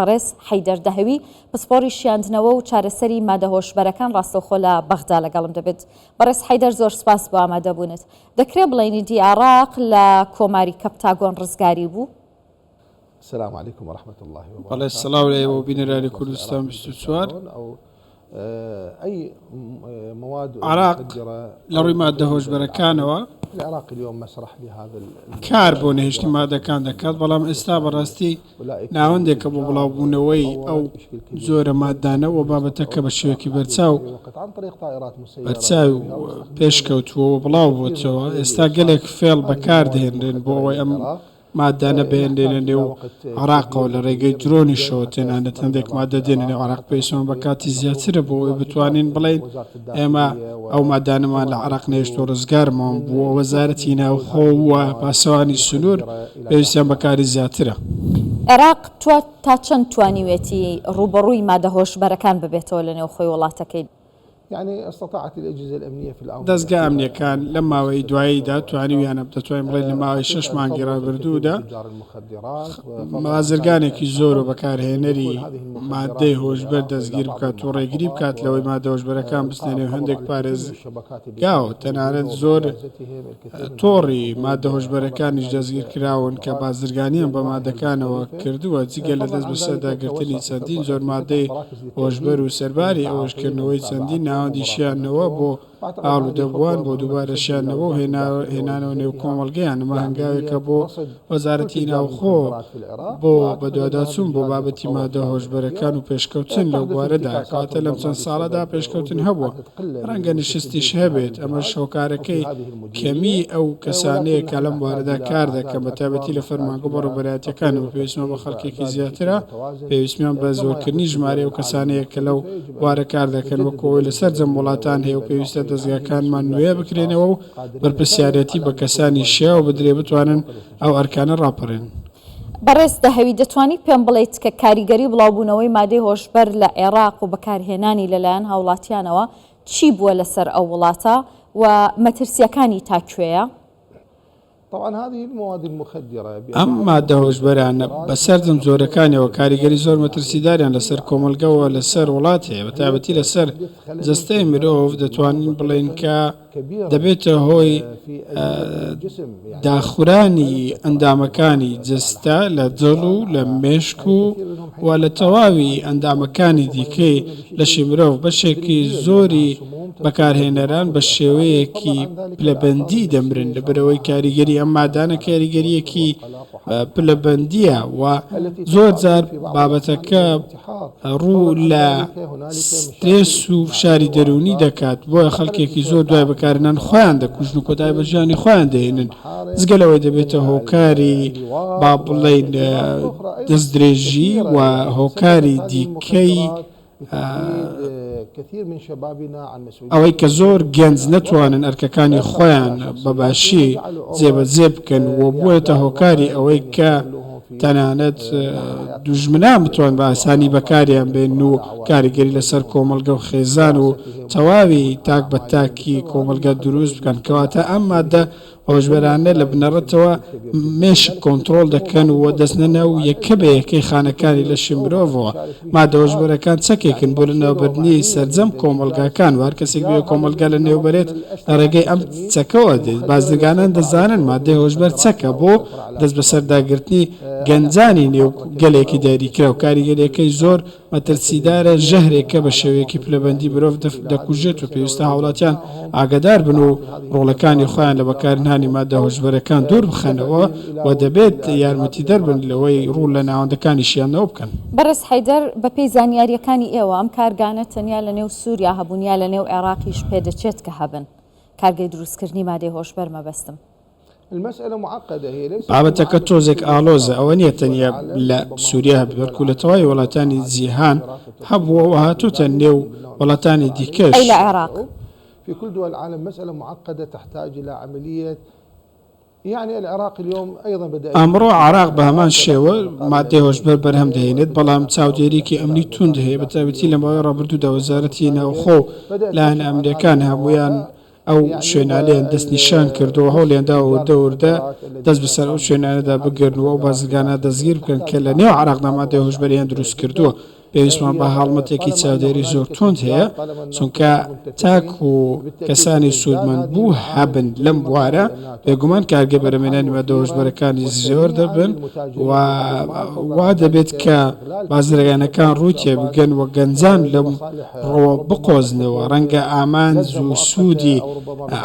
بەڕێز حەیدەر دەهەوی، پسپۆڕی شیاندنەوە و چارەسەری مادە هۆشبەرەکان ڕاستەوخۆ لە بەغدا لەگەڵم دەبێت. بەڕێز حەیدەر زۆر سپاس بۆ ئامادەبوونت. دەکرێ بڵێین ئیدی عێراق لە کۆماری کەپتاگۆن ڕزگاری بوو؟ بەڵێ سڵاو لە ئێوە و بینەرانی کوردستان 24. عێراق لە ڕووی ماددە هۆشبەرەکانەوە کار بۆ نەهێشتنی مادەکان دەکات، بەڵام ئێستا بەڕاستی ناوەندێکە بۆ بڵاوبوونەوەی ئەو جۆرە مادانە و بابەتەکە بە شێوەیەکی بەرچاو بەرچاو پێشکەوتووە و بڵاو بۆتەوە. ئێستا گەلێک فێڵ بەکاردەهێنرێن بۆ ئەوەی ئەم ماددانە بهێنرێنە نێو عێراقەوە لە ڕێگەی درۆنیشەوە تەنانەت هەندێک ماددە دێنە نێو عێراق پێویستمان بە کاتی زیاترە بۆ ئەوەی بتوانین بڵێین ئێمە ئەو مادانەمان لە عێراق نەهێشت و ڕزگارمان بووە وەزارەتی ناوخۆ و پاسەوانی سنوور پێویستیان بە کاری زیاترە. عێراق تا چەند توانیوێتی ڕووبەڕووی مادە هۆشبەرەکان ببێتەوە لە نێوخۆی وڵاتەکەی؟ دەزگا ئەمنییەکان لەم ماوەی دواییدا توانیویانە دەتوانین بڵێین لە ماوەی شەش مانگی ڕابردوودا بازرگانێکی زۆر و بەکارهێنەری مادەی هۆشبەر دەستگیر بکات و ڕێگری بکات لەوەی مادە هۆشبەرەکان بچنە نێو هەندێک پارێزگاوە تەنانەت زۆر تۆڕی مادە هۆشبەرەکانیش دەستگیرکراون کە بازرگانیان بە مادەکانەوە کردووە، جگە لە دەستبەسەرداگرتنی چەندین جۆر مادەی هۆشبەر و سەرباری ئەوەش کردنەوەی چەندین ناوەندی شیاندنەوە بۆ ئاڵودەبووان بۆ دووبارە شیاندنەوە و هێنانەوە نێو کۆمەڵگەیان، ئەمە هەنگاوێکە بۆ وەزارەتی ناوخۆ بۆ بەدواداچوون بۆ بابەتی مادە هۆشبەرەکان و پێشکەوتن لەو بوارەدا، کەواتە لەم چەند ساڵەدا پێشکەوتن هەبووە. ڕەنگە نشستیش هەبێت، ئەمەش هۆکارەکەی کەمیی ئەو کەسانەیە کە لەم بوارەدا کار دەکەن، بەتایبەتی لە فەرمانگە و بەڕێوەبەرایەتییەکانەوە، پێویستمان بە خەڵکێکی زیاترە، پێویستمان بە زۆرکردنی ژمارەی ئەو کەسانەیە کە لەو بوارە کار دەکەن، وەکو ئەوەی لە سەرجەم وڵاتان هەیە و پێویستە دەزگاکانمان نوێ بکرێنەوە و بەرپرسیارێتی بە کەسانی شیاو بدرێ بتوانن ئەو ئەرکانە ڕاپەڕێنن. بەڕێز دەهەوی دەتوانی پێم بڵێیت کە کاریگەری بڵاوبوونەوەی مادەی هۆشبەر لە عێراق و بەکارهێنانی لەلایەن هاوڵاتیانەوە چی بووە لەسەر ئەو وڵاتە و مەترسییەکانی تا کوێیە؟ ئەم ماددە هۆشبەرانە بە سەرجەم جۆرەکانیەوە کاریگەری زۆر مەترسیداریان لەسەر کۆمەڵگە و لەسەر وڵات هەیە بەتایبەتی لەسەر جەستەی مرۆڤ دەتوانین بڵێین کە دەبێتە هۆی داخورانی ئەندامەکانی جەستە لە دڵ و لە مێشک و و لە تەواوی ئەندامەکانی دیکەی لەشی مرۆڤ، بەشێکی زۆری بەکارهێنەران بە شێوەیەکی پلەبەندی دەمرن لەبەرئەوەی کاریگەری ئەم مادانە کاریگەرییەکی پلەبەندییە و زۆرجار بابەتەکە ڕوو لە سترێس و فشاری دەروونی دەکات، بۆیە خەڵکێکی زۆر دوای بەکارهێنان خۆیان دەکوژن و کۆتایی بە ژیانی خۆیان دەهێنن، جگە لەوەی دەبێتە هۆکاری با بڵێین دەستدرێژی و هۆکاری دیکەی ئەوەی کە زۆر گەنج نەتوانن ئەرکەکانی خۆیان بە باشی جێبەجێ بکەن و بووەتە هۆکاری ئەوەی کە تەنانەت دوژمنان بتوان بە ئاسانی بەکاریان بێن و کاریگەری لەسەر کۆمەڵگە و خێزان و تەواوی تاک بە تاکی کۆمەڵگە دروست بکەن کەواتە ئەم مادە هۆشبەرانە لە بنەڕەتەوە مێشک کۆنتڕۆڵ دەکەن و دەچنە ناو یەکە بە یەکەی خانەکانی لەشی مرۆڤەوە. مادە هۆشبەرەکان چەکێکن بۆ لەناوبردنی سەرجەم کۆمەڵگاکان و هەر کەسێک بێ کۆمەڵگا لەنێوبەرێت لە ڕێگەی ئەم چەکەوە دێت. بازرگانان دەزانن مادەی هۆشبەر چەکە بۆ دەستبەسەرداگرتنی گەنجانی نێو گەلێکی دیاریکراو، کاریگەرییەکەی زۆر مەترسیدارە، ژەهرێکە بە شێوەیەکی پلەبەندی مرۆڤ دەکوژێت و پێویستە هاوڵاتیان ئاگادار بن و ڕۆڵەکانی خۆیان لە بەکارهێنانی مادە هۆشبەرەکان دوور بخەنەوە و دەبێت یارمەتیدەر بن لەوەی ڕوو لە ناوەندەکانی شیاندنەوە بکەن. بەڕێز حەیدەر، بەپێی زانیارییەکانی ئێوە ئەم کارگانە تەنیا لەنێو سووریا هەبوون یا لەنێو عێراقیش پێدەچێت کە هەبن؟ کارگەی دروستکردنی مادەی هۆشبەر مەبەستم. بابەتەکە تۆزێک ئاڵۆزە، ئەوە نییە تەنیا لە سووریا هەبێت، بەڵکو لە تەواوی وڵاتانی جیهان هەبووە و هاتووتە نێو وڵاتانی دیکەش. ئەی لە عێراق؟ ئەمڕۆ عێراق بە هەمان شێوە ماددەی هۆشبەر بەرهەم دەهێنێت، بەڵام چاودێریی ئەمنی توند هەیە، بەتایبەتی لە ماوەی ڕابردوودا وەزارەتی ناوخۆ و لایەنە ئەمنییەکان هەموویان. ئەو شوێنانەیان دەستنیشان کردووە، هەوڵیان داوە وردە وردە دەست بەسەر ئەو شوێنانەدا بگرن و ئەو بازرگانانە دەستگیر بکەن کە لە نێو عێراقدا مادەی هۆشبەریان دروست کردووە. پێویستمان بە هەڵمەتێکی چاودێری زۆر توند هەیە، چونکە تاکو کەسانی سوودمەندبوو هەبن لەم بوارە، بێگومان کارگەی بەرهەمهێنانی ماددە هۆشبەرەکانیش زۆر دەبن و وا دەبێت کە بازرگانەکان ڕووی تێبگەن و گەنجان لەم ڕووە بقۆزنەوە، ڕەنگە ئامانج و سوودی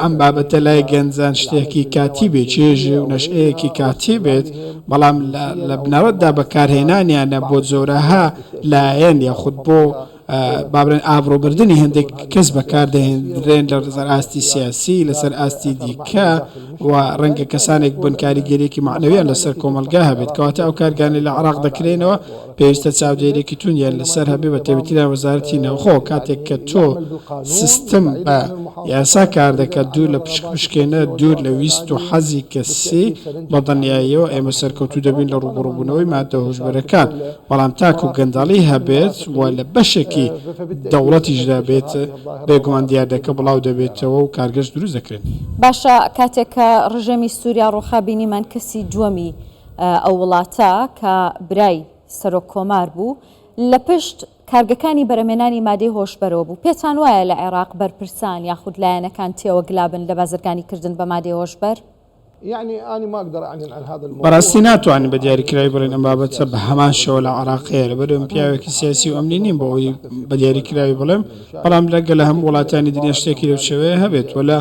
ئەم بابەتە لای گەنجان شتێکی کاتی بێت، چێژ و نەشئەیەکی کاتی بێت، بەڵام لە بنەڕەتدا بەکارهێنانیانە بۆ جۆرەها لایەن یاخود بۆ با بڵێن ئابڕووبردنی هەندێک کەس بەکاردەهێنرێن لەسەر ئاستی سیاسی لەسەر ئاستی دیکە و ڕەنگە کەسانێک بن کاریگەریەکی مەعنەویان لەسەر کۆمەڵگا هەبێت کەواتە ئەو کارگانەی لە عێراق دەکرێنەوە پێویستە چاودێریەکی توندیان لەسەر هەبێ بە تایبەتی لە وەزارەتی ناوخۆ کاتێک کە تۆ سیستم بە یاسا کار دەکات دوور لە پشک پشکێنە دوور لە ویست و حەزی کەسی بە دڵنیاییەوە ئێمە سەرکەوتوو دەبین لە ڕووبەڕووبوونەوەی ماددە هۆشبەرەکان بەڵام تاکو گەندەڵی هەبێت و لە بەشێکی دەوڵەتیشدا بێت بێگومان دیاردەکە بڵاو دەبێتەوە و کارگەش دروست دەکرێن. باشە کاتێک کە ڕژێمی سوریا ڕوخا بینیمان کەسی دووەمی ئەو وڵاتە کە برای سەرۆک کۆمار بوو لە پشت کارگەکانی بەرەمێنانی مادەی هۆشبەرەوە بوو، پێتان وایە لە عێراق بەرپرسان یاخود لایەنەکان تێوەگلابن لە بازرگانی کردن بە مادەی هۆشبەر؟ بەڕاستی ناتوانین بە دیاریکراوی بڵێین ئەم بابەتە بە هەمان شێوە لە عێراق هەیە، لەبەرئەوەی من پیاوێکی سیاسی و ئەمنی نیم بۆ ئەوەی بە دیاریکراوی بڵێم، بەڵام رەنگە لە هەموو وڵاتانی دنیا شتێکی لەو شێوەیە هەبێت و لە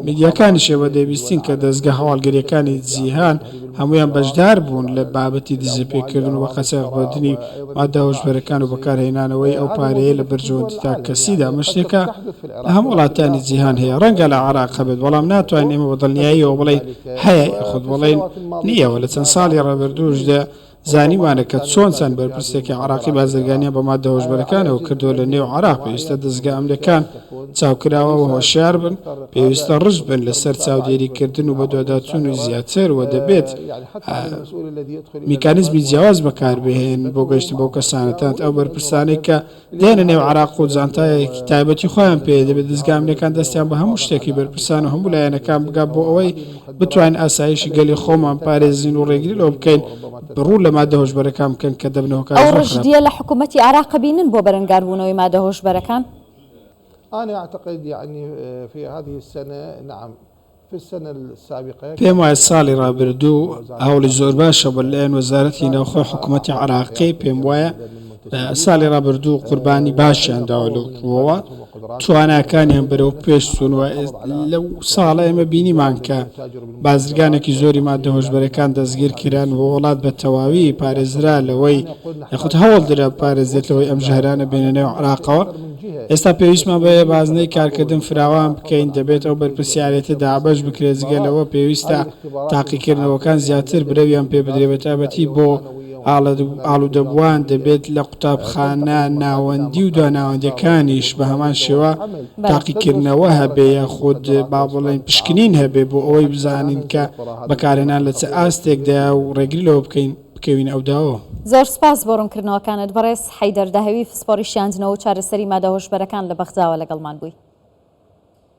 میدیاکانیش ئێمە دەیبیستین کە دەزگە هەواڵگرییەکانی جیهان هەموویان بەشدار بوون لە بابەتی دزەپێکردن و قاچاخبردنی ماددە هۆشبەرەکان و بەکارهێنانەوەی ئەو پارەیە لە بەرژەوەندی تاکەکەسیدا، ئەمە شتێکە لە هەموو وڵاتانی جیهان هەیە، ڕەنگە لە عێراق هەبێت، بەڵام ناتوانین ئێمە بە دڵنیاییەوە بڵێین هەیە یاخود بڵێین نییە و لە چەند ساڵی ڕابردووشدا زانیومانە کە چۆن چەند بەرپرسێکی عێراقی بازرگانیان بە ماددە هۆشبەرەکانەوە کردووە لە نێو عێراق، پێویستە دەزگا ئەمنیەکان چاوکراوە و هۆشیار بن، پێویستە ڕژد بن لەسەر چاودێریکردن و بەدواداچوونی زیاتر و دەبێت میکانیزمی جیاواز بەکاربهێنن بۆ گەیشتن بەو کەسانە، تەنانەت ئەو بەرپرسانەی کە دێنە نێو عێراق و جانتایەکی تایبەتی خۆیان پێیە، دەبێت دەزگا ئەمنیەکان دەستیان بە هەموو شتێکی بەرپرسان و هەموو لایەنەکان بگات بۆ ئەوەی بتوانین ئاسایشی گەلی خۆمان بپارێزین و ڕێگری لەوە بکەین ڕوو لە ماددە هۆشبەرەکان بکەن کە دەبنە هۆکاری ئەو زۆر خراپ. ڕژدییە لە حکوومەتی عێراق بینن بۆ بەرەنگاربوونەوەی مادە هۆشبەرەکان؟ پێم وایە ساڵی ڕابردوو هەوڵی زۆر باش هەبوو لەلایەن وەزارەتی ناوخۆی حکوومەتی عێراقی، پێم وایە ساڵی ڕابردوو قوربانی باشیان داوە لەو ڕووەوە، تواناکانیان بەرەو پێش چوون و لەو ساڵە ئێمە بینیمان کە بازرگانێکی زۆری ماددە هۆشبەرەکان دەستگیر کران و وڵات بە تەواوی پارێزرا لەوەی یاخود هەوڵدرا بپارێزرێت لەوەی ئەم ژەهرانە بێنە نێو عێراقەوە. ئێستا پێویستمان بەوەیە بازنەی کارکردن فراوان بکەین، دەبێت ئەو بەرپرسیارێتە دابەش بکرێت، جگە لەوە پێویستە تاقیکردنەوەکان زیاتر برەویان پێبدرێت، بەتایبەتی بۆ ئاڵودەبووان، دەبێت لە قوتابخانە ناوەندی و دواناوەندییەکانیش بەهەمان شێوە تاقیکردنەوە هەبێ یاخود با بڵێین پشکنین هەبێ بۆ ئەوەی بزانین کە بەکارهێنان لە چ ئاستێکدایە و ڕێگری لەوە بکەین بکەوینە ئەو داوەوە. زۆر سوپاس بۆ ڕوونکردنەوەکانت بەڕێز حەیدەر دەهەوی پسپۆڕی شیاندنەوە و چارەسەری مادە هۆشبەرەکان لە بەغداوە لەگەڵمان بووی.